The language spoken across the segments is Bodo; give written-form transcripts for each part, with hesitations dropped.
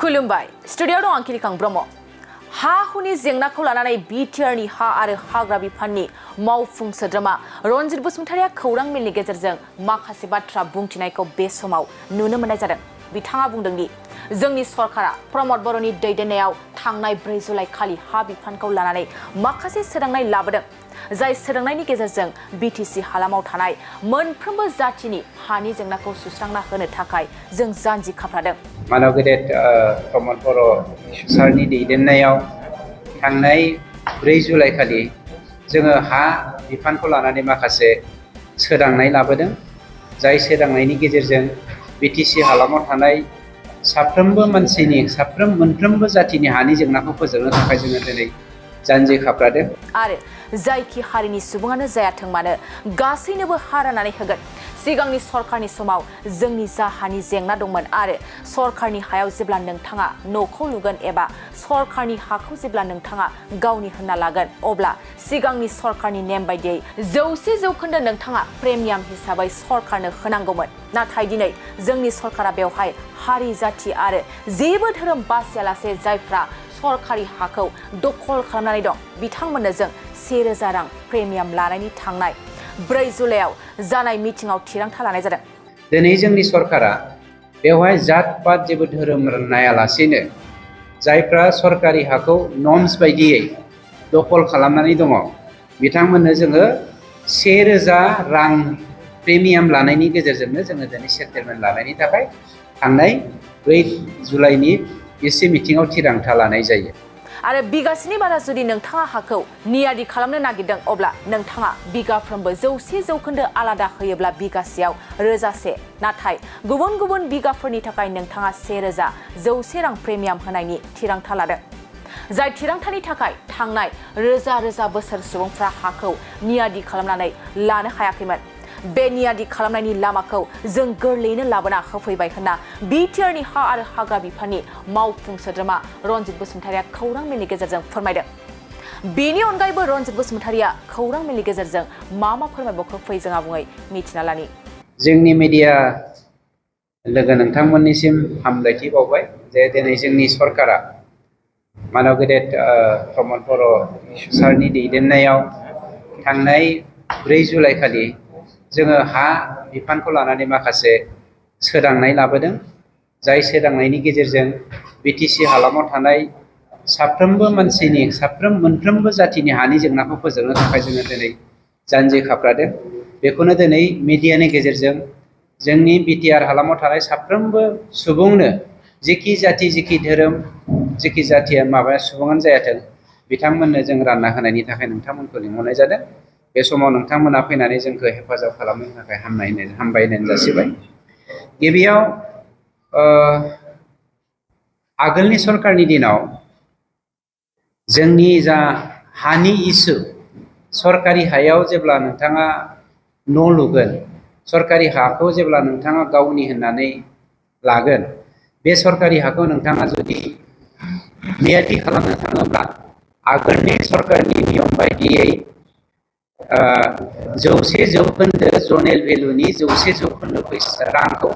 खुलुमबाय स्टुडियोआव दं आं किरिखां ब्रह्म हा हुनि जेंनाखौ लानानै बिटिआरनि हा आरो हाग्रा बिफाननि मावफुं सोद्रोमा रनजित बसुमतारिया खौरां मेलनि गेजेरजों माखासे बाथ्रा बुंथिनायखौ बे समाव नुनो मोननाय जादों। बिथाङा बुंदोंदि जोंनि सरकारा प्रमद बर'नि दैदेननायाव थांनाय 4 जुलाइ खालि हा बिफानखौ लानानै माखासे सोदांनाय लाबोदों। जाय सोदांनायनि गेजेरजों बिटिसि हालामाव थानाय मोनफ्रोमबो जातिनि हानि जेंनाखौ सुस्रांना होनो थाखाय जों जानजि खाफ्रादों। मानव गेदेर प्रमद बर' सारनि दैदेननायाव थांनाय 4 जुलाइ खालि जोङो हा बिफानखौ लानानै माखासे सोदांनाय लाबोदों। जाय सोदांनायनि गेजेरजों बिटिसि हालामाव थानाय साफ्रोमबो मानसिनि मोनफ्रोमबो जातिनि हानि जेंनाखौ फोजोबनो थाखाय जोङो दिनै जानजि खाफ्रादों। आरो जायखि हारिनि सुबुङानो जायाथों मानो गासैनोबो हा राननानै होगोन। सिगांनि सरकारनि समाव जोंनि जा हानि जेंना दंमोन आरो सरकारनि हायाव जेब्ला नोंथाङा न'खौ लुगोन एबा सरकारनि हाखौ जेब्ला नोंथाङा गावनि होनना लागोन अब्ला सिगांनि सरकारनि नेम बायदियै 100% नोंथाङा प्रिमियाम हिसाबै सरकारनो होनांगौमोन। नाथाय दिनै जोंनि सरकारा बेवहाय हारि जाति आरो जेबो धोरोम बासियालासे जायफ्रा सरकारि हाखौ दखल खालामनानै दं बिथांमोननो जों 1000 रां प्रिमियाम लानायनि थांनाय 4 जुलाइआव जानाय मिटिंआव थिरांथा लानाय जादों। दिनै जोंनि सरकारा बेवहाय जात पात जेबो धोरोम नायालासेनो जायफ्रा सरकारि हाखौ नर्म्स बायदियै दखल खालामनानै दङ बिथांमोननो जोङो 1000 रां प्रिमियाम लानायनि गेजेरजोंनो जोङो दिनै सेटेलमेन्ट लानायनि थाखाय थांनाय 4 जुलाइनि इसे मिटिंआव थिरांथा लानाय जायो। आरो बिगासेनि बारा जुदि नोंथाङा हाखौ नियादि खालामनो नागिरदों अब्ला नोंथाङा बिगाफ्रोमबो 100% आलादा होयोब्ला बिगासेयाव 1000 नाथाय गुबुन बिगाफोरनि थाखाय नोंथाङा 1000 रां प्रिमियाम होनायनि थिरांथा लादों। जाय थिरांथानि थाखाय थांनाय रोजा बोसोर सुबुंफ्रा हाखौ नियादि खालामनानै लानो हायाखैमोन। बे नियादि खालामनायनि लामाखौ जों गोरलैयैनो लाबोना होफैबाय होनना बिटिआरनि हा आरो हाग्रा बिफाननि मावफुं सोद्रोमा रनजित बसुमतारिया खौरां मेलनि गेजेरजों फोरमायदों। बेनि अनगायैबो रनजित बसुमतारिया खौरां मेलनि गेजेरजों मा फोरमायबावखो फै जों आबुङै मिथिना लानि। जोंनि मिडिया लोगो नोंथांमोननिसिम हामलायथि बावबाय जे दिनै जोंनि सरकारा मानव गेदेर प्रमद बर' सारनि दैदेननायाव थांनाय 4 जुलाइ खालि जोङो हा बिफानखौ लानानै माखासे सोदांनाय लाबोदों। जाय सोदांनायनि गेजेरजों बिटिसि हालामाव थानाय साफ्रोमबो मानसिनि मोनफ्रोमबो जातिनि हानि जेंनाखौ फोजोबनो थाखाय जोङो दिनै जानजि खाफ्रादों। बेखौनो दिनै मिडियानि गेजेरजों जोंनि बिटिआर हालामाव थानाय साफ्रोमबो सुबुंनो जेखि जाति जेखि धोरोम जेखि जातिया सुबुङानो जायाथों बिथांमोननो जों रानना होनायनि थाखाय नोंथांमोनखौ लिंहरनाय जादों। बे समाव नोंथांमोना फैनानै जोंखौ हेफाजाब खालामनो थाखाय हामबायनाय जासिबाय। गिबियाव आगोलनि सरकारनि दिनाव जोंनि जा हानि इसु सरकारि हायाव जेब्ला नोंथाङा न' लुगोन सरकारि हाखौ जेब्ला नोंथाङा गावनि होननानै लागोन बे सरकारि हाखौ नोंथाङा जुदि नियादि खालामनो थाङोब्ला आगोलनि सरकारनि नियम बायदियै 100% जनेल भेलुनि 100% फैसा रांखौ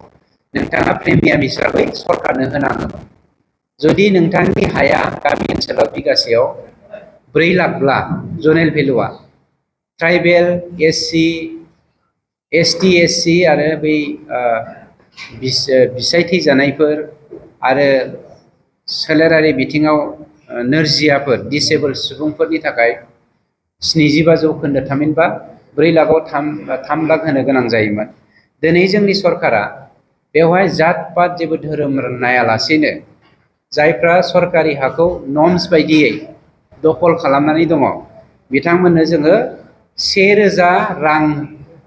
नोंथाङा प्रिमियाम हिसाबै सरकारनो होनांगोन। जुदि नोंथांनि हाया गामि ओनसोलाव बिगासेयाव 4 लाखब्ला जनेल भेलुआ ट्राइबेल SC ST SC आरो बै बिसाय थैजानायफोर आरो सोलेरारि बिथिङाव नोरजियाफोर दिसेबोल सुबुंफोरनि थाखाय 75% थामहिनबा 4 लाखआव 3 लाख होनो गोनां जायोमोन। दिनै जोंनि सरकारा बेवहाय जात पात जेबो धोरोम नायालासेनो जायफ्रा सरकारि हाखौ नर्म्स बायदियै दखल खालामनानै दङ बिथांमोननो जोङो 1000 रां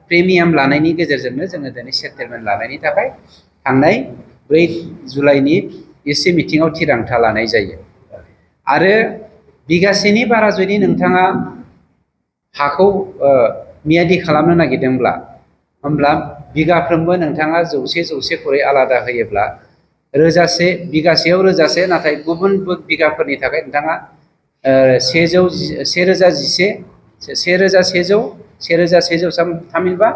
प्रिमियाम लानायनि गेजेरजोंनो जोङो दिनै सेटेलमेन्ट लानायनि थाखाय थांनाय 4 जुलाइनि इसे मिटिंआव थिरांथा लानाय जायो। आरो बिगासेनि बारा जुदि नोंथाङा हाखौ मियादि खालामनो नागिरदोंब्ला होमब्ला बिगाफ्रोमबो नोंथाङा 100 खरै आलादा होयोब्ला बिगासेयाव 1000 नाथाय गुबुन बिगाफोरनि थाखाय नोंथाङा 1100 थामहिनबा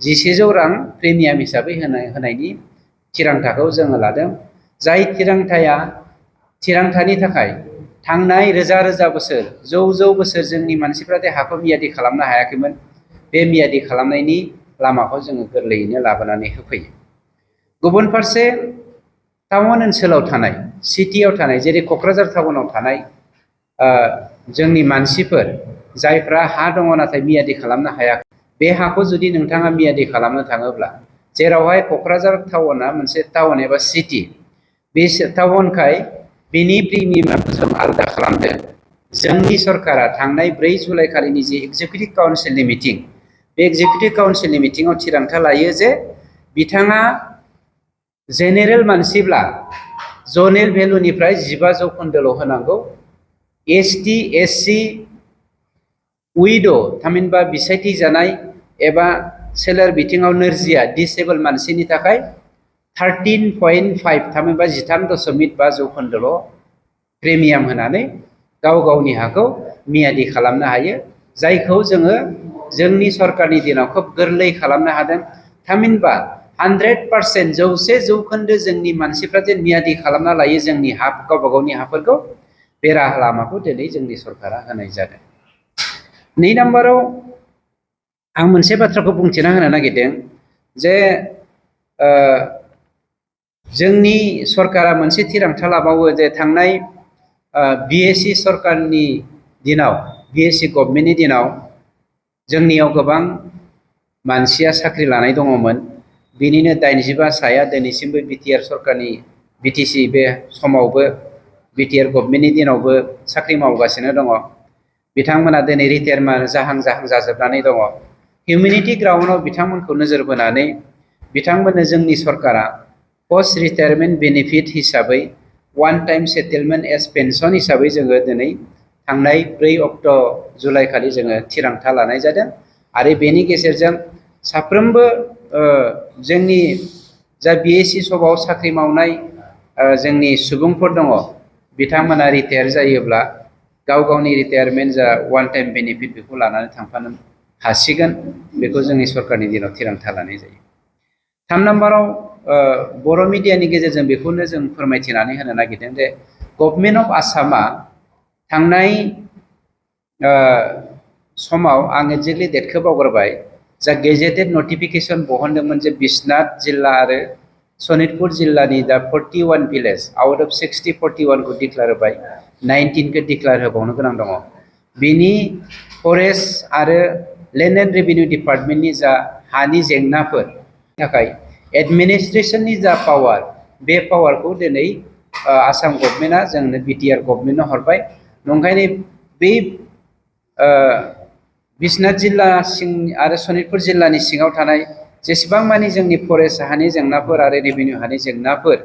1100 रां प्रिमियाम हिसाबै होनायनि थिरांथाखौ जोङो लादों। जाय थिरांथाया थिरांथानि थाखाय थांनाय रोजा रोजा बोसोर जौ बोसोर जोंनि मानसिफ्रा दे हाखौ मियादि खालामनो हायाखैमोन बे मियादि खालामनायनि लामाखौ जोङो गोरलैयैनो लाबोनानै होफैयो। गुबुन फारसे टाउन ओनसोलाव थानाय सिटियाव थानाय जेरै क'क्राझार टाउनाव थानाय जोंनि मानसिफोर जायफ्रा हा दङ नाथाय मियादि खालामनो हायाखै बे हाखौ जुदि नोंथाङा मियादि खालामनो थाङोब्ला जेरावहाय क'क्राझार टाउना मोनसे टाउन एबा सिटि बे टाउनखाय बिनि प्रिमियामखौ जों आलादा खालामदों। जोंनि सरकारा थांनाय 4 जुलाइ खालिनि जि एग्जिकिउटिभ काउन्सिलनि मिटिं बे एग्जिकिउटिभ काउन्सिलनि मिटिङाव थिरांथा लायो जे बिथाङा जेनेरेल मानसिब्ला जनेल भेलुनिफ्राय 15% होनांगौ। ST SC उइड' थामहिनबा बिसायथि जानाय एबा सोलेर बिथिङाव नोरजिया डिसेबल मानसिनि थाखाय 13.5 थामहिनबा 13.5% प्रिमियाम होनानै गाव गावनि हाखौ मियादि खालामनो हायो, जायखौ जोङो जोंनि सरकारनि दिनाव खोब गोरलै खालामनो हादों। थामहिनबा 100% 100% जोंनि मानसिफ्रा जे मियादि खालामना लायो जोंनि हा गावबा गावनि हाफोरखौ बे राहा लामाखौ दिनै जोंनि सरकारा होनाय जादों। 2 नाम्बाराव आं मोनसे बाथ्राखौ बुंथिना होनो नागिरदों जे जोंनि सरकारा मोनसे थिरांथा लाबावो जे थांनाय BSc सरकारनि दिनाव BSc गभर्नमेन्टनि दिनाव जोंनियाव गोबां मानसिया साख्रि लानाय दङमोन। बिनिनो 85 साया दिनैसिमबो BTR सरकारनि BTC बे समावबो BTR गभर्नमेन्टनि दिनावबो साख्रि मावगासिनो दङ। बिथांमोना दिनै रिटायारमेन्ट जाहां जाजोबनानै दङ। हिउमेनिटी ग्राउन्डआव बिथांमोनखौ नोजोर बोनानै बिथांमोननो जोंनि सरकारा पस्ट रिटायारमेन्ट बेनिफिट हिसाबै one time settlement as pension हिसाबै जोङो दिनै थांनाय 4 जुलाइ खालि जोङो थिरांथा लानाय जादों। आरो बेनि गेजेरजों साफ्रोमबो जोंनि जा BSc समाव साख्रि मावनाय जोंनि सुबुंफोर दङ बिथांमोना रिटायार जायोब्ला गाव गावनि रिटायारमेन्ट जा वान टाइम बेनिफिट बेखौ लानानै थांफानो हासिगोन। बेखौ जोंनि सरकारनि दिनाव थिरांथा लानाय जायो। 3 नाम्बाराव बर' मिडियानि गेजेरजों बेखौनो जों फोरमायथिनानै होनो नागिरदों जे गभर्नमेन्ट अफ आसामा थांनाय समाव आं एक्जेक्टलि डेटखौ बावगारबाय जा गेजेटेड नटिफिकेसन बहनदोंमोन जे बिश्वनाथ जिल्ला आरो सनितपुर जिल्लानि दा 41 भिलेज आउट अफ 60 41 खौ डिक्लेयार होबाय, 19 खौ डिक्लेयार होबावनो गोनां दङ। बिनि फरेस्ट आरो लेन्ड एन्ड रेभिनिउ डिपार्टमेन्टनि जा हानि जेंनाफोर थाखाय एडमिनिस्ट्रेसननि जा पावार बे पावारखौ दिनै आसाम गभर्नमेन्टआ जोंनो BTR गभर्नमेन्टनो हरबाय। नंखायनो बै बिश्वनाथ जिल्ला सिं आरो सनितपुर जिल्लानि सिङाव थानाय जेसेबां मानि जोंनि फरेस्ट हानि जेंनाफोर आरो रेभिनिउ हानि जेंनाफोर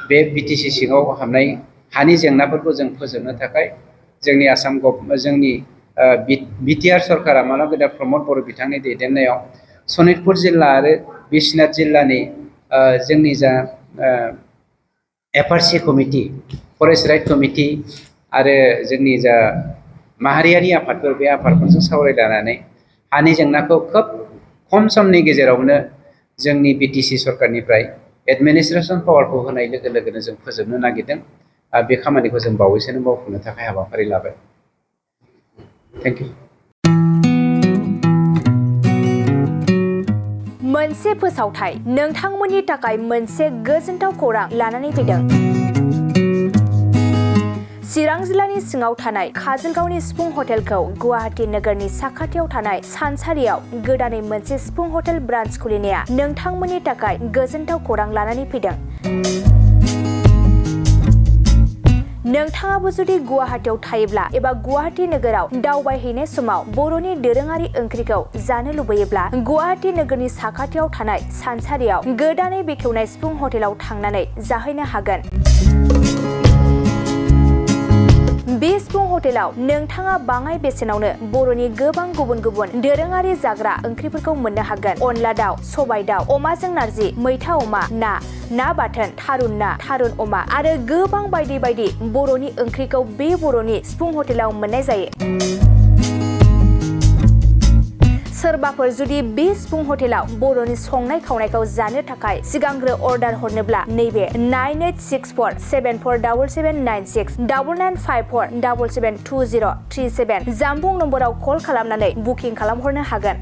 बे BTC सिङाव हाबनाय हानि जेंनाफोरखौ जों फोजोबनो थाखाय जोंनि जोंनि BTR सरकारा मानब गेदा प्रमद बर' बिथांनि दैदेननायाव सनितपुर जिल्ला आरो बिश्वनाथ जिल्लानि जोंनि जा FRC committee, forest right committee आरो जोंनि जा माहारियारि आफादफोर बे आफादफोरजों सावरायलायनानै हानि जेंनाखौ खोब खम समनि गेजेरावनो जोंनि BTC सरकारनिफ्राय एडमिनिस्ट्रेसन पावारखौ होनाय लोगो लोगोनो जों फोजोबनो नागिरदों। बे खामानिखौ जों बावैसोनो मावफुंनो थाखाय हाबाफारि लाबाय। Thank you. मोनसे फोसावथाय नोंथांमोननि थाखाय मोनसे गोजोनथाव खौरां लानानै फैदों। चिरां जिल्लानि सिङाव थानाय काजलगावनि सिफुं हटेलखौ गुवाहाटी नोगोरनि साखाथियाव थानाय सानसारियाव गोदानै मोनसे सिफुं हटेल ब्रान्च खुलिनाया नोंथांमोननि थाखाय गोजोनथाव खौरां लानानै फैदों। नोंथाङाबो जुदि गुवाहाटीयाव थायोब्ला एबा गुवाहाटी नोगोराव दावबायहैनाय समाव बर'नि दोरोङारि ओंख्रिखौ जानो लुबैयोब्ला गुवाहाटी नोगोरनि साखाथियाव थानाय सानसारियाव गोदानै बेखेवनाय सिफुं हटेलाव थांनानै जाहैनो हागोन। बे सिफुं हटेलाव नोंथाङा बाङाय बेसेनावनो बर'नि गोबां गुबुन गुबुन दोरोङारि जाग्रा ओंख्रिफोरखौ मोननो हागोन। अनला दाउ, सबाय दाउ, अमाजों नारजि, मैथा अमा, ना बाथोन, थारुन ना, थारुन अमा आरो गोबां बायदि बायदि बर'नि ओंख्रिखौ बे बर'नि सिफुं हटेलाव मोननाय जायो। सोरबाफोर जुदि बे सिफुं हटेलाव बर'नि संनाय खावनायखौ जानो थाखाय सिगांग्रो अर्डार हरनोब्ला नैबे 9864747796 9954772037 जानबुं नम्बराव कल खालामनानै बुकिं खालामहरनो हागोन।